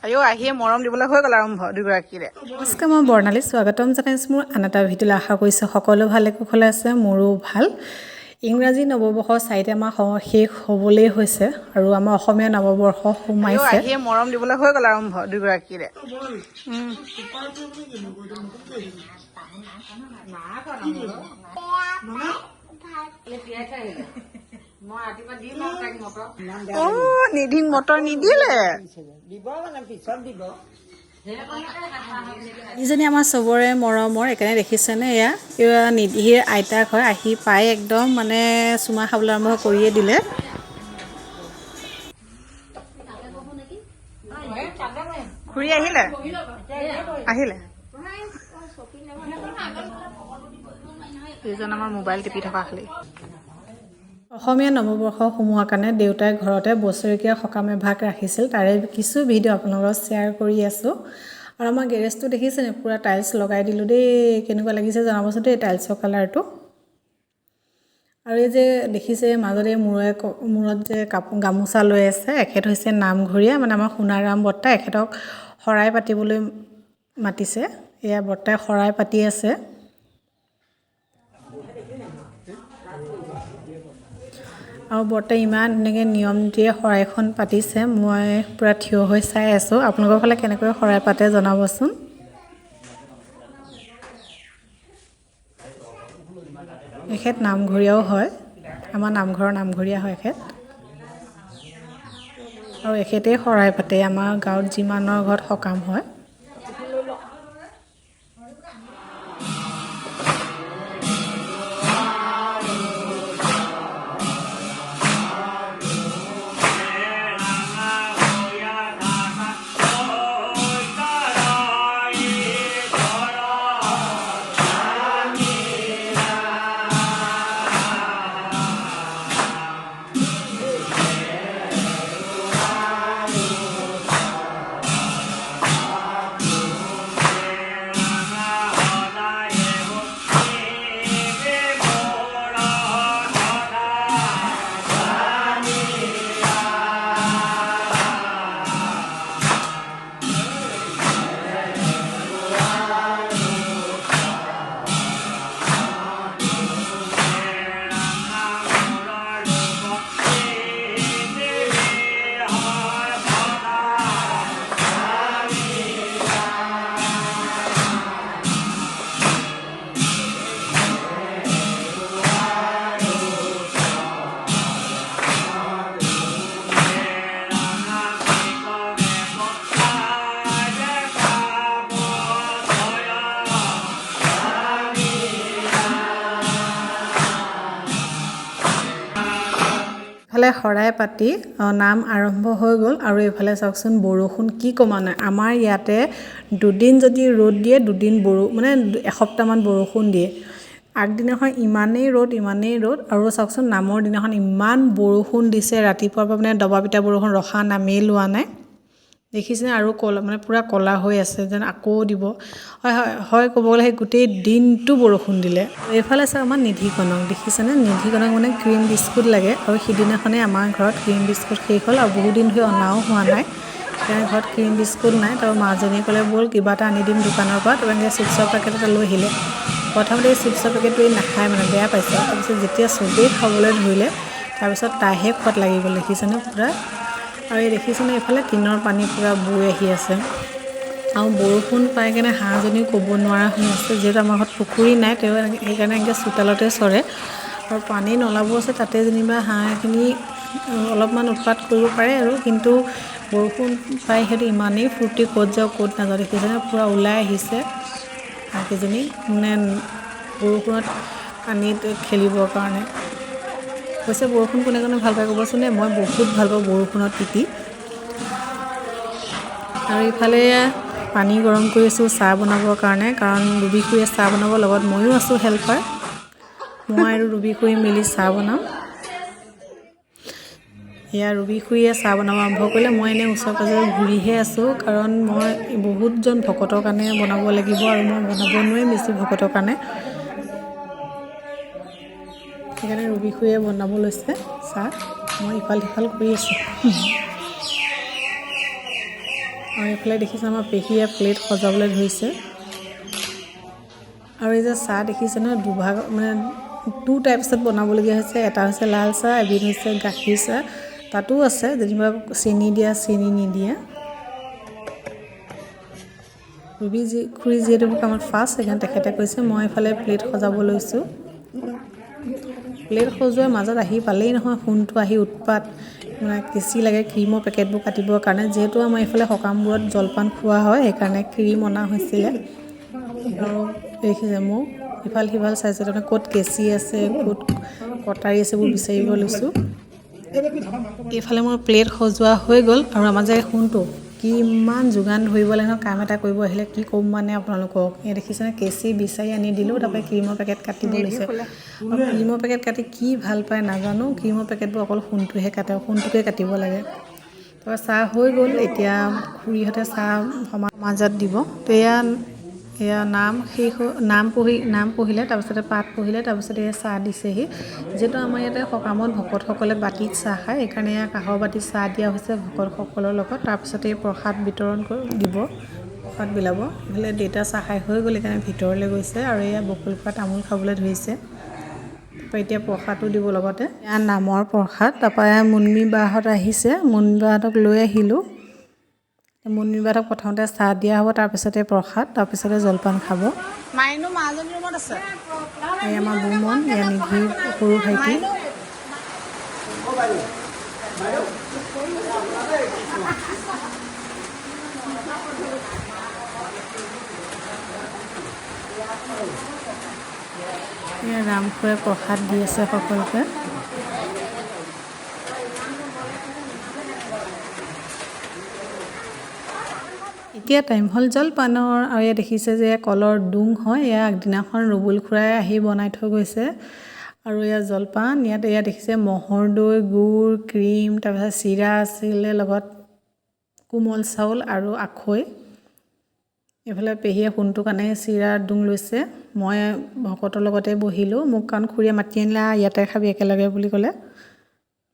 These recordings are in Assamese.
আইঅ, আহিয়ে মৰম দিবলৈ হৈ গ'ল আৰম্ভ দুগৰাকীৰে। নমস্কাৰ, মই বৰ্ণালী। স্বাগতম জনাইছোঁ মোৰ আন এটা ভিডিঅ'লৈ। আশা কৰিছোঁ সকলো ভালে কুশলে আছে, মোৰো ভাল। ইংৰাজী নৱবৰ্ষৰ 4টা মাহ শেষ হ'বলৈ হৈছে আৰু আমাৰ অসমীয়া নৱবৰ্ষ আইঅ, সোমাইছে। আহিয়ে মৰম দিবলৈ হৈ গ'ল আৰম্ভ দুগৰাকীৰে। অ', নিধিক মটৰ নিদিলে। ইজনী আমাৰ চবৰে মৰমৰ, এইকাৰণে দেখিছেনে, এয়া এয়া নিধিৰ আইতাক হয়। আহি পাই একদম মানে চুমা খাবলৈ আৰম্ভ কৰিয়ে দিলে। খুৰী আহিলে, আহিলে। এইজন আমাৰ মোবাইল টিপি থকা খালি। অসমীয়া নৱবৰ্ষ সোমোৱাৰ কাৰণে দেউতাই ঘৰতে বছৰেকীয়া সকাম এভাগ ৰাখিছিল, তাৰে কিছু ভিডিঅ' আপোনালোকক শ্বেয়াৰ কৰি আছোঁ। আৰু আমাৰ গেৰেজটো দেখিছেনে, পূৰা টাইলছ লগাই দিলোঁ দেই। কেনেকুৱা লাগিছে জনাবচোন দেই টাইলছৰ কালাৰটো। আৰু এই যে দেখিছে মাজতে মূৰত যে কাপোৰ গামোচা লৈ আছে, এখেত হৈছে নামঘৰীয়া, মানে আমাৰ সোণাৰাম বৰ্তা। এখেতক শৰাই পাতিবলৈ মাতিছে। এয়া বৰ্তাই শৰাই পাতি আছে। আৰু বৰ্তাই ইমান ধুনীয়াকৈ নিয়ম নীতিৰে শৰাইখন পাতিছে, মই পূৰা থিয় হৈ চাই আছোঁ। আপোনালোকৰ ফালে কেনেকৈ শৰাই পাতে জনাবচোন। এখেত নামঘৰীয়াও হয়, আমাৰ নামঘৰৰ নামঘৰীয়া হয় এখেত। আৰু এখেতেই শৰাই পাতে আমাৰ গাঁৱত যিমানৰ ঘৰত সকাম হয়। ইফালে শৰাই পাতি নাম আৰম্ভ হৈ গ'ল। আৰু এইফালে চাওকচোন বৰষুণ কি কমা নাই। আমাৰ ইয়াতে দুদিন যদি ৰ'দ দিয়ে, দুদিন মানে এসপ্তাহমান বৰষুণ দিয়ে। আগদিনাখন ইমানেই ৰ'দ, ইমানেই ৰ'দ, আৰু চাওকচোন নামৰ দিনাখন ইমান বৰষুণ দিছে। ৰাতিপুৱাৰ পৰা মানে দবা পিটা বৰষুণ, ৰখা নামেই লোৱা নাই। দেখিছেনে? আৰু ক'লা, মানে পূৰা ক'লা হৈ আছে, যেন আকৌ দিব। হয় হয় হয়, ক'ব গ'লে সেই গোটেই দিনটো বৰষুণ দিলে। এইফালে চাওক আমাৰ নিধিকণক দেখিছেনে? নিধিকণক মানে ক্ৰীম বিস্কুট লাগে। আৰু সিদিনাখনেই আমাৰ ঘৰত ক্ৰীম বিস্কুট শেষ হ'ল আৰু বহুদিন ধৰি অনাও হোৱা নাই, সেইকাৰণে ঘৰত ক্ৰীম বিস্কুট নাই। তাৰপৰা মাজনীয়ে ক'লে ব'ল কিবা এটা আনি দিম দোকানৰ পৰা। তাৰপৰা এনেকৈ চিপছৰ পেকেট এটা লৈ আহিলে। প্ৰথমতে এই চিপছৰ পেকেটটো এই নাখায়, মানে বেয়া পাইছে। তাৰপিছত যেতিয়া চবেই খাবলৈ ধৰিলে, তাৰপিছত তাইহে খোৱাত লাগি গ'ল, দেখিছেনে পূৰা। আৰু এই দেখিছেনে এইফালে টিনৰ পানী পূৰা বৈ আহি আছে। আৰু বৰষুণ পাই কেনে হাঁহজনীও ক'ব নোৱাৰা হৈ আছে। যিহেতু আমাৰ ঘৰত পুখুৰী নাই, তেওঁ সেইকাৰণে এনেকৈ চোতালতে চৰে। আৰু পানী নলাবোৰ আছে, তাতে যেনিবা হাঁহখিনি অলপমান উৎপাত কৰিব পাৰে আৰু। কিন্তু বৰষুণ পাই সিহঁতি ইমানেই ফূৰ্তি, ক'ত যাওঁ ক'ত নাযাওঁ, দেখিছেনে পূৰা ওলাই আহিছে হাঁহকেইজনী, মানে বৰষুণত পানীত খেলিবৰ কাৰণে। অৱশ্যে বৰষুণ কোনে কোনে ভাল পায় ক'বচোন দেই। মই বহুত ভাল পাওঁ বৰষুণত তিতি। আৰু ইফালে পানী গৰম কৰি আছোঁ চাহ বনাবৰ কাৰণে, কাৰণ ৰুবি খুৰীয়ে চাহ বনাব, লগত ময়ো আছোঁ হেল্পাৰ। মই আৰু ৰুবি খুৰী মিলি চাহ বনাম। এয়া ৰুবি খুৰীয়ে চাহ বনাব আৰম্ভ কৰিলে। মই এনেই ওচৰে পাঁজৰে ঘূৰিহে আছোঁ, কাৰণ মই বহুতজন ভকতৰ কাৰণে বনাব লাগিব আৰু মই বনাব নোৱাৰিম বেছি ভকতৰ কাৰণে। সেইকাৰণে ৰুবি খুৰীয়ে বনাব লৈছে চাহ, মই ইফাল সিফাল কৰি আছোঁ। আৰু এইফালে দেখিছে আমাৰ পেহীয়ে প্লেট সজাবলৈ ধৰিছে। আৰু এই যে চাহ দেখিছে নহয়, দুভাগ মানে টু টাইপছত বনাবলগীয়া হৈছে। এটা হৈছে লাল চাহ, এবিধ হৈছে গাখীৰ চাহ। তাতো আছে যেনিবা চেনি দিয়া, চেনি নিদিয়া। ৰুবি যি খুৰী যিহেতু কামত ফাৰ্ষ্ট, সেইকাৰণে তেখেতে কৈছে। মই এইফালে প্লেট সজাব লৈছোঁ। প্লেট সজোৱাৰ মাজত আহি পালেই নহয় সোণটো আহি উৎপাত, মানে কেঁচি লাগে ক্ৰীমৰ পেকেটবোৰ কাটিবৰ কাৰণে। যিহেতু আমাৰ এইফালে সকামবোৰত জলপান খোৱা হয়, সেইকাৰণে ক্ৰীম অনা হৈছিলে। আৰু দেখিছে মোক ইফাল সিফাল চাইছে, তাৰমানে ক'ত কেঁচি আছে, ক'ত কটাৰী আছে, এইবোৰ বিচাৰিব লৈছোঁ। এইফালে মোৰ প্লেট সজোৱা হৈ গ'ল। আৰু আমাৰ যে সোণটো কিমান যোগান ধৰিব লাগে নহয়, কাম এটা কৰিব আহিলে, কি ক'ম মানে আপোনালোকক। এই দেখিছেনে, কেঁচি বিচাৰি আনি দিলোঁ, তাৰপৰা ক্ৰীমৰ পেকেট কাটিব লৈছে। আৰু ক্ৰীমৰ পেকেট কাটি কি ভাল পায় নাজানো, ক্ৰীমৰ পেকেটবোৰ অকল সোণটোহে কাটে, সোণটোকে কাটিব লাগে। তাৰপৰা চাহ হৈ গ'ল। এতিয়া খুৰীহঁতে চাহ সমাজত দিব। তো এয়া এয়া নাম শেষ, নাম পঢ়িলে, তাৰপিছতে পাঠ পঢ়িলে, তাৰপিছতে এয়া চাহ দিছেহি। যিহেতু আমাৰ ইয়াতে সকামত ভকতসকলে বাতিত চাহ খায়, সেইকাৰণে এয়া কাঁহৰ বাতিত চাহ দিয়া হৈছে ভকতসকলৰ লগত। তাৰপিছতে এই প্ৰসাদ বিতৰণ কৰি দিব, প্ৰসাদ বিলাব। ইফালে দেউতা চাহ খাই হৈ গ'ল, সেইকাৰণে ভিতৰলৈ গৈছে। আৰু এয়া বকুল খোৱা তামোল খাবলৈ ধৰিছে। তাৰপৰা এতিয়া প্ৰসাদো দিব লগতে। এয়া নামৰ প্ৰসাদ। তাৰপৰা এয়া মুনমী বাহঁত আহিছে, মুনমী বাহঁতক লৈ আহিলোঁ। মুনমী বাহঁতক প্ৰথমতে চাহ দিয়া হ'ব, তাৰপিছতে প্ৰসাদ, তাৰপিছতে জলপান খাব। মাইনু মাজনী ৰুমত আছে। এই আমাৰ বুমন, এয়া নিধিৰ সৰু ভাইটি। এয়া ৰামখুৰাই প্ৰসাদ দি আছে সকলোকে। এতিয়া টাইম হ'ল জলপানৰ। আৰু এয়া দেখিছে যে এয়া কলৰ ডোং হয়, এয়া আগদিনাখন ৰুবুল খুৰাই আহি বনাই থৈ গৈছে। আৰু এয়া জলপান, ইয়াত এয়া দেখিছে ম'হৰ দৈ, গুৰ, ক্ৰীম, তাৰপিছত চিৰা আছিলে, লগত কোমল চাউল আৰু আখৈ। এইফালে পেহীয়ে সোণটোৰ কাৰণে চিৰা ডোং লৈছে। মই ভকতৰ লগতে বহিলোঁ, মোক কাৰণ খুৰীয়ে মাতি আনিলে, আহ ইয়াতে খাবি একেলগে বুলি ক'লে।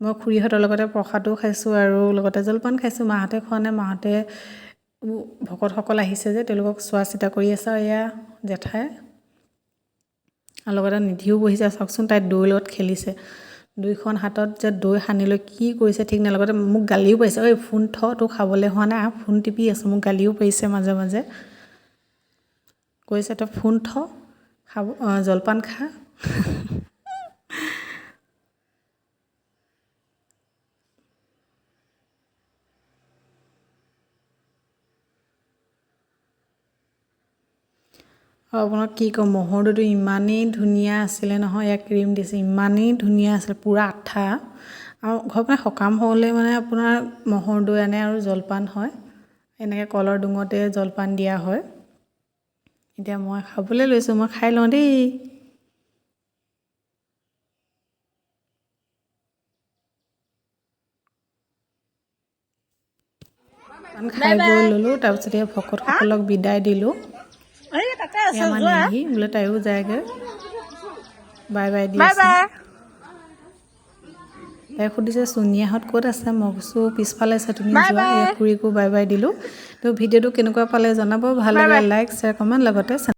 মই খুৰীহঁতৰ লগতে প্ৰসাদো খাইছোঁ আৰু লগতে জলপান খাইছোঁ। মাহঁতে খোৱা নাই, মাহঁতে ভকতসকল আহিছে যে তেওঁলোকক চোৱা চিতা কৰি আছে। আৰু এয়া জেঠাই আৰু লগতে নিধিও বহিছে। চাওকচোন তাই দৈৰ লগত খেলিছে, দুইখন হাতত যে দৈ সানি লৈ কি কৰিছে ঠিক নাই। লগতে মোক গালিও পাৰিছে, ঐ ফোন থ, তোৰ খাবলৈ হোৱা নাই, আহ ফোন টিপি আছোঁ। মোক গালিও পাৰিছে মাজে মাজে, কৈছে তই ফোন থ, খাব জলপান খা। আৰু আপোনাক কি ক'ম, ম'হৰ দৈটো ইমানেই ধুনীয়া আছিলে নহয়, ইয়াক ক্ৰীম দিছে, ইমানেই ধুনীয়া আছিলে, পূৰা আঠা। আৰু ঘৰত মানে সকাম হ'লে মানে আপোনাৰ ম'হৰ দৈ আনে আৰু জলপান হয়, এনেকৈ কলৰ ডোঙতে জলপান দিয়া হয়। এতিয়া মই খাবলৈ লৈছোঁ, মই খাই লওঁ দেই। খাই বৈ ল'লোঁ, তাৰপিছতে ভকতসকলক বিদায় দিলোঁ। এই তাতে আছে, আমাৰ যোৱা। নিধি বোলে তাইও যায়গৈ, বাই বাই দি বাই আছে। বাই। তাই সুধিছে চুনীয়াহঁত ক'ত আছে, মই কৈছোঁ পিছফালে আছে, তুমি বাই যোৱা। বাই। এই খুৰীকো বাই বাই দিলোঁ। তো ভিডিঅ'টো কেনেকুৱা পালে জনাব, ভাল বাই লাগিলে বাই। লাইক, শ্বেয়াৰ, কমেণ্ট, লগতে